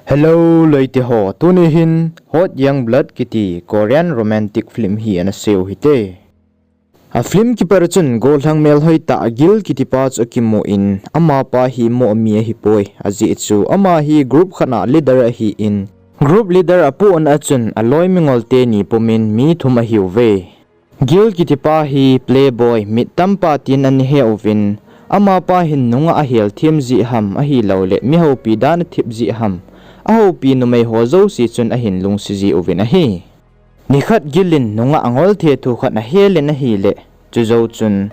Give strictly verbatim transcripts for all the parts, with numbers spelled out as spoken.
Hello loite ho, tuni hin Hot Young Blood kiti Korean romantic film hi ana sei u hite. A film kipat a chun gollhang melhoi tah Gil kitipa chu akimu in, amapa hi moh mi ahipoi, ajeh chu ama hi group khat a leader ahin, group leader apohna a chun aloi mingol teni pumin mi thum ahiuve. Gil kitipa hi playboy, mit tampa tin ana he uvin, amapa hin nungah ahel them jeh ham ahilouleh mihoupi dan athep jeh ham, ahoupi numei ho jouse chun ahin lungset ji uvin ahi. Nikhat Gil in nungah angol thethu khat ahel in ahileh, chujou chun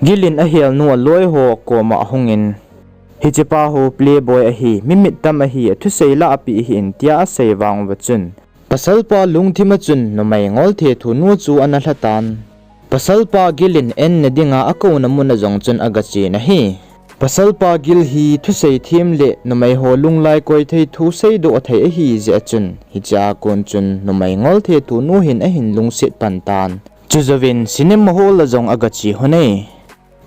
Gil in ahelnu aloi ho koma ahungin, hichepa hi playboy ahi, mi mit tam ahi, athusei lah apeh hih in tia asei vang uva chun, pasalpa lungthim a chun numei ngol thethu nu chu ana lhatan. Pasalpa Gil in en na dinga akouna mun a jong chun agachen ahi. Pasalpa Gil hi thusei them le numei ho lunglai koi thei thu seidoh thei ahi jeh a chun, hichea kon chun numei ngol thethu nu hin ahin lungset pan tan. Chujouvin cinema hall a jong agache lhon e.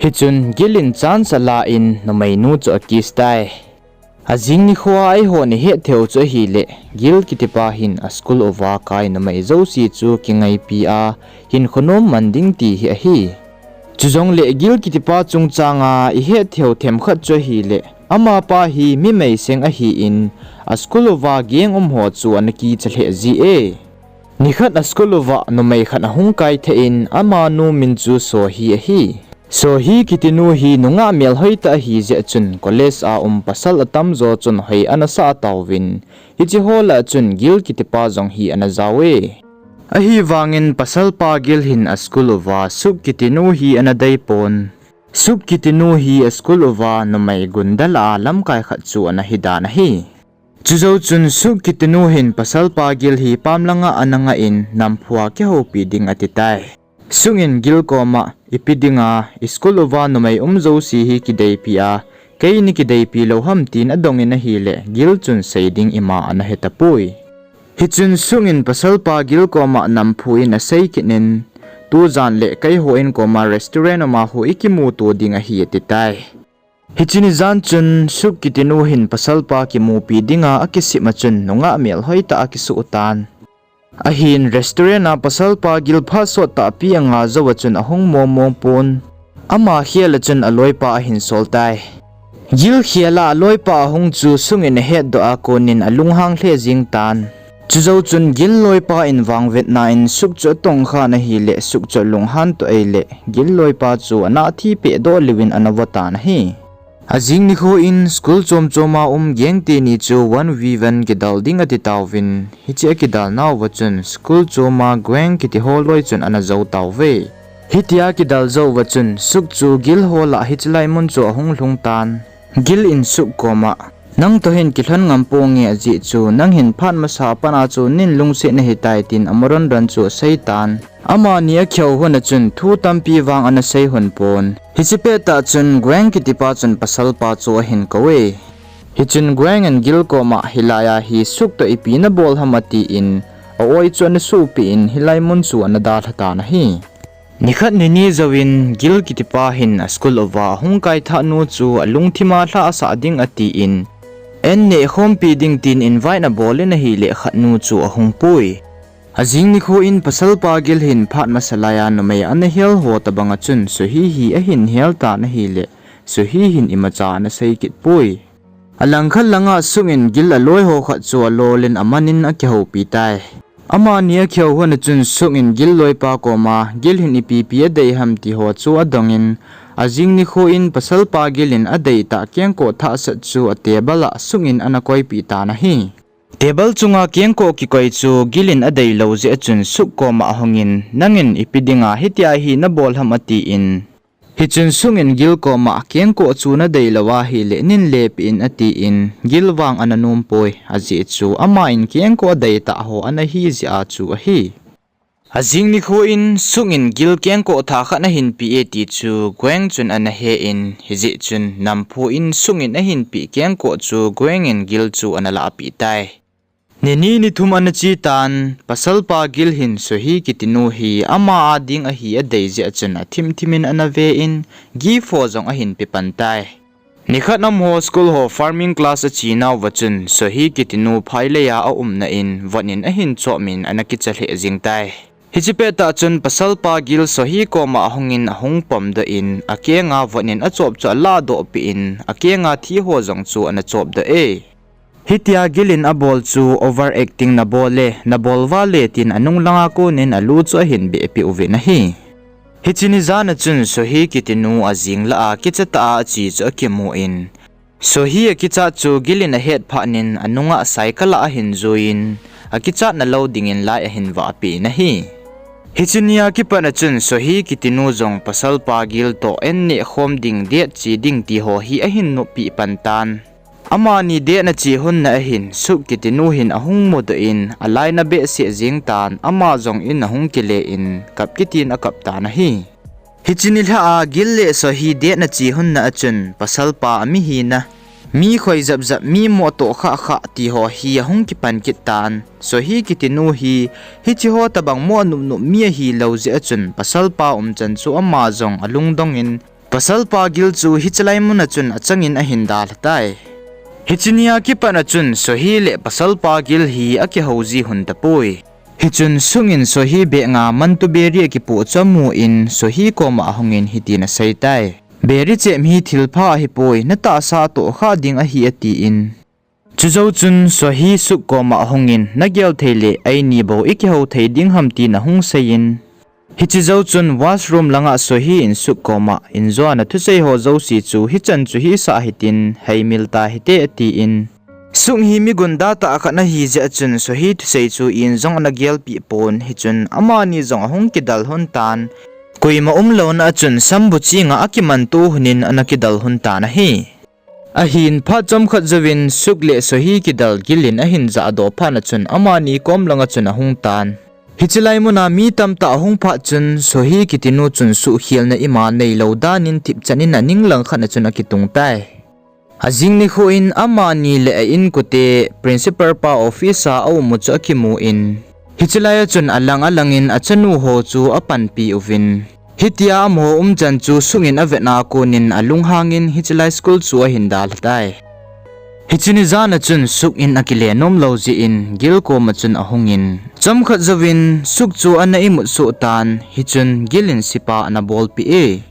Hichun Gil in chance ala in numeinu chu akiss tai. Ajing nikho a eihon ihet theiyu chu ahileh, Gil kitipa hin aschool uva kai numei jouse chu kingaipi a hinkho nom man ding ti hi ahi. Chujongleh Gil kitipa chungchanga ihet theiyu themkhat chu ahileh, amapa hi mi meiseng ahin, aschool uva gang um ho chu ana kicha lheh ji e. Nikhat aschool uva numei khat ahung kai thah in, amanu min chu Sohi ahi. Sohi kitinu hi nungah melhoi tah ahi jeh chun college a um pasal atamjo chun hoi ana sah tauvin, hiche ho lah a chun Gil kitipa jong hi ana jao e. Ahivangin pasalpa Gil hin aschool uva Suk kitinu hi ana deipon. Suk kitinu hi aschool uva numei gunda lah a lamkai khat chu ana hidan ahi. Chujou chun Suk kitinu hin pasalpa Gil hi pam langa ana ngah in, namphu a kihoupi ding atitai. Suk in Gil koma, ipi dinga ischool uva numei um jouse hi kideipi a, kei nakideipi lou ham tin adongin ahileh, Gil chun sei ding ima ana hetapoi. Hichun Suk in pasalpa Gil koma namphu in asei kit in, tujan leh keiho in koma restaurant uma hi ikimuto ding ahi atitai. Hiche ni jan chun Suk kitinu hin pasalpa kimupi dinga akisem a chun nungah melhoi tah a akisuh tan. Ahin restaurant a pasalpa Gil phat sot tahpi anga jouva chun ahung mongmong pon. Ama khel a chun aloipa ahin sol tai. Gil khel a aloipa ahung chu Suk in ahetdoh a konin alunghang lheh jeng tan. Chujou chun Gil loipa in vangvetna in Suk chu atongkhan ahileh, Suk chu alunghan toh ahileh, Gil loipa chu ana thi pehdoh leuvin ana votan ahi. Ajing nikho in school chom choma um gang teni chu one v one kidal ding atitauvin, hiche akidalnauva chun school choma Guang kiti ho loi chun ana jou tauve. Hitia kidal jouva chun Suk chu Gil ho lah hiche lai mun chu ahung lhung tan. Gil in Suk koma, nangtoh hin kilhon ngam ponge, ajeh chu nang hin phat masa a pat a chu neilungset nahitai tin amaranran chu aseitan. Amani akihou lhon a chun thu tampi vang ana sei lhon pon. Hiche pettah chun Guang kitipa chun pasalpa chu ahin kouve. Hichun Guang in Gil koma, hilai a hi Suk toh ipi nabol ham atin, a-oi chu ana suhpeh in hilai mun chu ana dalha tan ahi. Nikhat nini jouvin Gil kitipa hin aschool uva ahung kaithah nu chu alungthima lhahsah ding atin, an nehkhompi ding tin invite abol in ahileh khatnu chu ahung poi. Ajing nikho in pasalpa Gil hin phat masa laiya numei ana hel ho tobanga chun Sohi hi ahin hel tan ahileh, Sohi hin imacha ana sei kit poi. Alangkhat langa Suk in Gil aloiho khat chu alolin amanin akihoupi tai. Amani akihou lhon a chun Suk in Gil loipa koma, Gil hin ipipi adei ham ti ho chu adongin, ajing nikho in pasalpa Gil in adeitah kengkoh thahsat chu a table a Suk in ana koipeh tan ahi. Table chunga kengkoh kikoi chu Gil in adeilou jeh a chun Suk koma ahungin, nangin ipi dinga hitia hi nabol ham atin, hichun Suk in Gil koma, kengkoh chu nadeilou ahileh neinlepeh in atin, Gil vang ana nompoi, ajeh chu aman kengkoh adeitah ho ana hi jeh a chu ahi. Ajing nikho in Suk in Gil kengkoh thah khat ahin peh e ti chu Guang chun ana hen, hijeh chun namphu in Suk in ahin peh kengkoh chu Guang in Gil chu ana lahpeh tai. Nini nithum ana che tan, pasalpa Gil hin Sohi kitinu hi ama a ding ahi adei jeh a chun athimthim in ana ven, gift ho jong ahin pepan tai. Nikhat amaho school ho farming class achenauva chun Sohi kitinu phaileiya aumna in vot in ahin chop in ana kicha lheh jing tai. Hiche pettah chun pasalpa Gil Sohi koma ahungin ahung pomdoh in akenga vot in achop chu alahdoh peh in akenga thi ho jong chu ana chopdoh e. Hitia Gil in abol chu over acting nabol e, nabol vale tin anung langa konin alu chu ahin behpeh uvin ahi. Hiche ni jana chun Sohi kitinu ajing lah a kichatah a ache chu akimun, Sohi akichat chu Gil in ahet phatnin anunga cycle a ahin juiyin, akichatna lou dingin lai ahin vahpeh in ahi. Hiche nia kipatna chun Sohi kitinu jong pasalpa Gil toh an nehkhom ding, date che ding tiho hi ahin noppeh pan tan. Amani date na che lhunna ahin Suk kitinu hin ahung mudoh in alainat behseh jeng tan, ama jong in ahung kile in kap kitin akap tan ahi. Hiche nilhah a Gil le Sohi date na che lhunna a chun pasalpa amihina, mi khoi japjap, mi moh toh khahkhah tiho hi ahung kipan kit tan. Sohi kitinu hi hicheho tobang moh nopnop mi ahilou jeh a chun pasalpa umchan chu ama jong alungdongin, pasalpa Gil chu hiche lai muna chun achangin ahin dalha tai. Hiche nia kipatna chun Sohi le pasalpa Gil hi akihouji lhon tapoi. Hichun Suk in Sohi bag a mantu beri akipoh chu amun, Sohi koma ahungin hitin asei tai. Beri chem hi thilpha ahipoi, natahsa tohkhah ding ahi atin. Chujou chun Sohi Suk koma ahungin, nagel thei le eini bou ikihou thei ding ham tin ahung seiyin. Hiche jou chun washroom langa Sohi in Suk koma, injona thusei ho jouse chu hichan chu hisah hitin, heimil tahite atin. Suk hi mi gunda tah khat ahi jeh a chun Sohi thusei chu in jong ana gelpeh pon, hichun amani jong ahung kidel lhon tan. Koima umlouna a chun sambu chenga akimanto lhonin ana kidel lhon tan ahi. Ahin phat chomkhat jouvin Suk le Sohi kidel Gil in ahin jahdoh phat a chun amani kom langa chun ahung tan. Hiche lai muna mi tamtah ahung phat chun Sohi kitinu chun suhkhelna ima neilou danin thipchan in aning langkhat a chun akitung tai. Ajing nikho in amani le a inkote principal pa office a aum u chu akimun, hiche lai a chun alang alangin achanu ho chu apanpi uvin. Hitia amaho umchan chu Suk in avet a konin alunghangin hiche lai school chu ahin dalha tai. Hiche ni jan a chun Suk in akile nomlou jeh in Gil koma chun ahungin, chomkhat jouvin Suk chu ana imut soh tan, hichun Gil in sipa ana bolpeh e.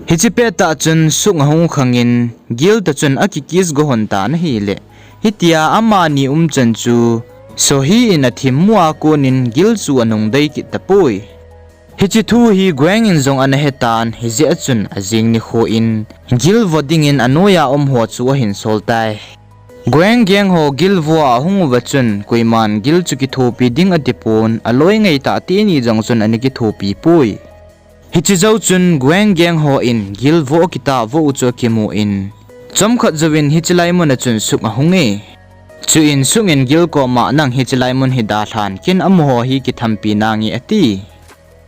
Hiche pettah chun Suk ahung khangin, Gil toh chun aki kiss go lhon tan ahile, hitia amani umchan chu Sohi in athemmu a konin Gil chu anung dei kit tapoi. Hiche thu hi Guang in jong ana hetan, hijeh a chun ajing nikho in Gil vo dingin anoiya umho chu ahin sol tai. Guang gang ho Gil vo a ahung uva chun koiman Gil chu kithopi ding atipon, aloi ngaitah teni jong chun ana kithopi poi. Hiche jou chun Guang gang ho in Gil vo akitah vo u chu akimun, chomkhat jouvin hiche lai muna chun Suk ahunge. Chuin Suk in Gil koma, nang hiche lai mun hi dalhan, ken amaho hi kithampi nange ati.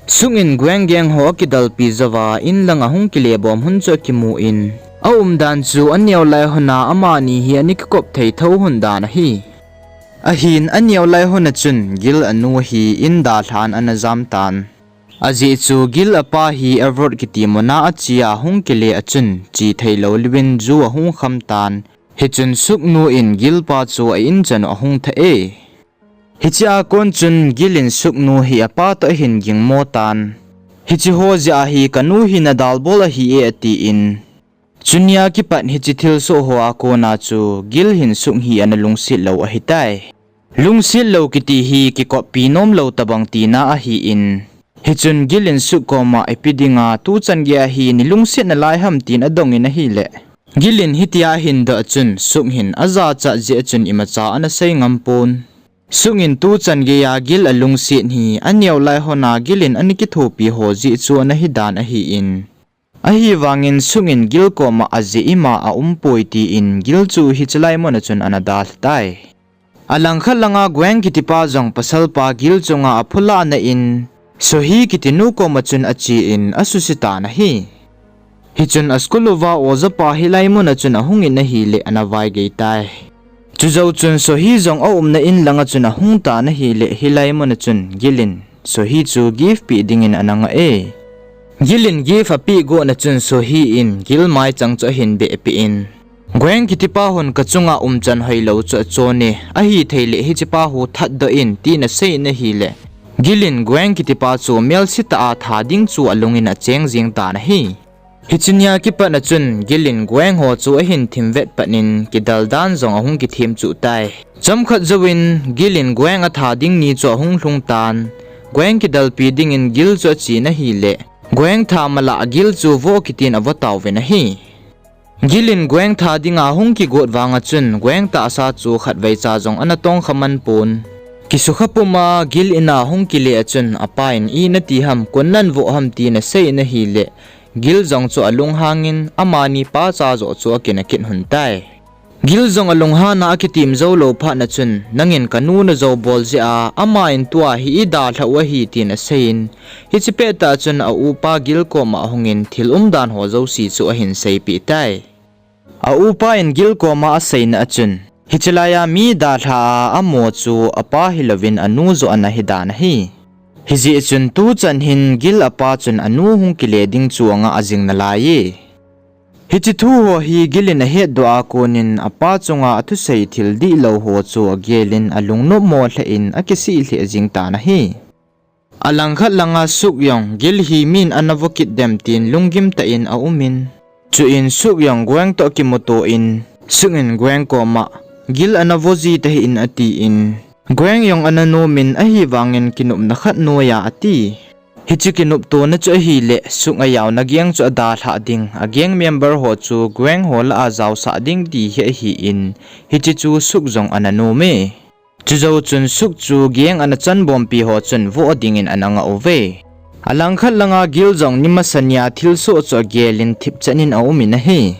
Suk in Guang gang ho akidelpi jouva inlang ahung kile bom lhon chu akimun, aumdan chu aneo lai lhona amani hi ana kikop thei tho lhon dan ahi. Ahin aneo lai lhona chun Gil anu hi in dalhan ana jam tan. Ajeh chu Gil apa hi Everett kiti muna achea hung kile a chun che theilou louvin ju ahung kham tan. Hichun Suk nu in Gil pa chu a in chan u ahung thah e. Hichea kon chun Gil in Suk nu hi apa toh ahin gingmo tan. Hicheho jeh a hi kanu hi nadalbol ahi e atin. Chunia kipat hiche thilsoh hoa kona chu Gil hin Suk hi ana lungset lou ahitai. Lungset lou kiti hi kikoppi nomlou tobang tina ahin. Hichun Gil in Suk koma, ipi dinga tuchan geiya hi neilungset nalai ham tin adongin ahile, Gil in hitia ahin doh chun Suk hin ajachat jeh a chun imacha ana sei ngam pon. Suk in tuchan geiya Gil alungset hi aneo lai lhona Gil in ana kithopi ho jeh chu ana hidan ahin. Ahivangin Suk in Gil koma ajeh ima aumpoi tin Gil chu hiche lai muna chun ana dalha tai. Alangkhat langa Guang kitipa jong pasalpa Gil chunga aphulahna in Sohi kitinu koma chun achen asuse tan ahi. Hichun a school uva ojapa hilai muna chun ahungin ahile ana vaigei tai. Chujou chun Sohi jong aumna in langa chun ahung tan ahile hilai muna chun Gil in Sohi chu gift peh dingin ana ngah e. Gil in gift apeh gotna chun Sohi in Gil maichang chu ahin behpeh in, Gueng kitipa hon kachunga umchan hoilou chu achon e, ahithei le hichepa hu thatdoh in, tin asei in ahile, Gil in Gueng kitipa chu melse tah a tha ding chu alungin acheng jing tan ahi. Hiche nia kipat a chun Gil in Gueng ho chu ahin thim vet pat in kidal dan jong ahung kithem chuh tai. Chomkhat jouvin Gil in Gueng atha ding ni chu ahung lhung tan, Gueng kidalpi dingin Gil chu achen ahile, Gueng tha malah Gil chu vo kitin avo tauvin ahi. Gil in Gueng tha dinga hung kigot vang a chun Gueng tahsa chu khatvei cha jong ana tong kha man pon. Kisukha puma Gil in a hung kile a chun apa in i nati ham, kon nan vo ham, tin asei in ahile, Gil jong chu alunghangin amani pa cha joh chu akin akit lhon tai. Gil jong alunghan a akitim jou lou phat na chun, nangin kanu najou bol jeh a, ama in tua hi idalhah u ahi, tin aseiyin, hiche pettah chun a upa Gil koma ahungin thil umdan ho jouse chu ahin seipeh tai. A upa in Gil koma aseina a chun, hiche laiya mi dalha a amo chu apa hilouvin anu joh ana hidan ahi. Hijeh chun tuchan hin Gil apa chun anu hung kile ding chu angah jing nalaiye. Hiche thu ho hi Gil in ahetdoh a konin apa chunga athusei thil dihlou ho chu agelin alungnopmo lheh in akisih lheh jing tan ahi. Alangkhat langa Suk jong Gil hi min ana vo kit dem tin lunggim tah in aumin. Chuin Suk jong Gueng toh kimuto in, Suk in Gueng koma, Gil ana vo ji tahih in atin, Gueng jong ana nomin ahivangin kinopna khat noiya ati. Hiche kinoptona chu ahileh, Suk ajaona gang chu adalhah ding, a gang member ho chu Gueng ho lah a jaosah ding ti hi ahin, hiche chu Suk jong ana nome. Chujou chun Suk chu gang ana chanbompi ho chun voh dingin ana ngah uve. Alangkhat langa Gil jong nimasa nia thilsoh chu agelin thipchan in aumin ahi.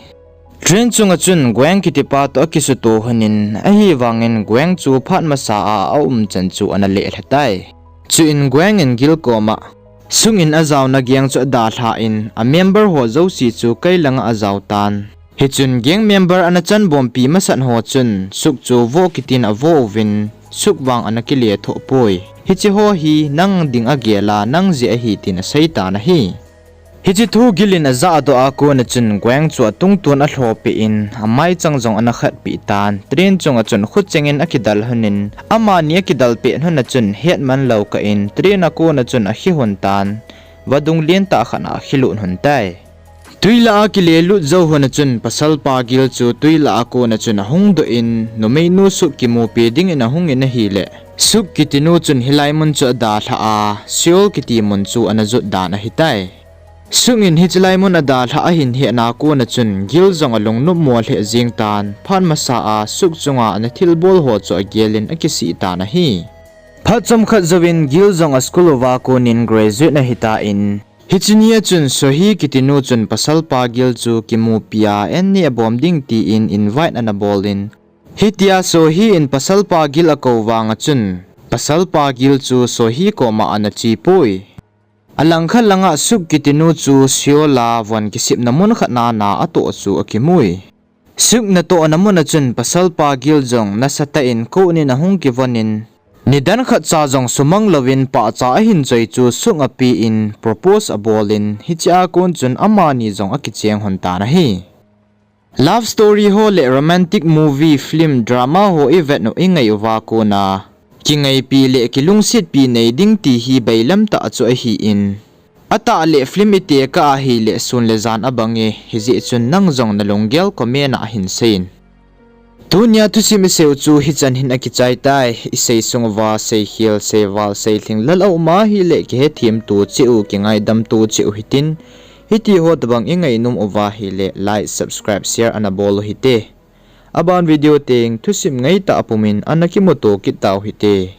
Train chunga chun Gueng kitipa toh akisuto lhonin, ahivangin Gueng chu phat masa a aumchan chu ana lehlha tai. Chuin Gueng in Gil koma, Suk in ajaona gang chu adalhah in, a member ho jouse chu kei langa ajao tan. Hichun gang member ana chanbompi masat ho chun Suk chu voh kitin avo uvin, Suk vang ana kile thoh poi. Hiche ho hi nang ding agel a, nang jeh ahi tin aseitan ahi. Hiche thu Gil in ajahdoh a kona chun Gueng chu atungtun alhopeh in, amaichang jong ana khatpeh tan. Train chunga chun khuchengin akidal lhonin, amani akidalpeh lhona chun hetman lou kah in train a kona chun akhe lhon tan. Vadung lentah khat a akhelut lhon tai. Twi lah a kilelut jou lhona chun pasalpa Gil chu twi lah a kona chun ahungdoh in, numeinu Suk kimupi dingin ahungin ahileh, Suk kitinu chun hilai mun chu adalhah a, Seoul kiti mun chu ana jot dan ahitai. Suk in hichelai mun adalhah ahin hetna kona chun Gil jong alungnopmo lheh jeng tan, phat masa a Suk chunga ana thilbol ho chu agelin akisih tan ahi. Phat chomkhat jouvin Gil jong a school uva konin graduate ahitan, hiche nia chun Sohee kitinu chun pasalpa Gil chu kimupi a an ni abom ding tin invite ana bolin, hitia Sohee in pasalpa Gil akou vanga chun pasalpa Gil chu Sohee koma ana chepoi. Alangkhat langa Suk kitinu chu Seoul a von kisepna mun khat na na atoh chu akimui. Suk natohna muna chun pasalpa Gil jong nasatah in kot in ahung kivonin, nidan khat cha jong sumang louvin pahcha ahin choi chu Suk apen propose abolin, hichea kon chun amani jong akicheng lhon tan ahi. Love story ho le romantic movie, film, drama ho ivet u ingai uva kona, kingaipi le kilungsetpi nei ding ti hi bailam tah chu ahin, atah le film itekah ahileh sun le jan abange, hijeh chun nang jong nalunggel comment a hin seiyin. Tunia thusim iseiu chu hichan hin akichai tai, isei sung uva seikhel, seival, seilhing lal aum ahileh kihethemto cheh u, kingaidamto cheh u hitin, hitiho tobang ingainom uva ahileh like, subscribe, share ana bol u hite. Aban video teng thusim ngaitah pumin ana kimuto kit tau hite.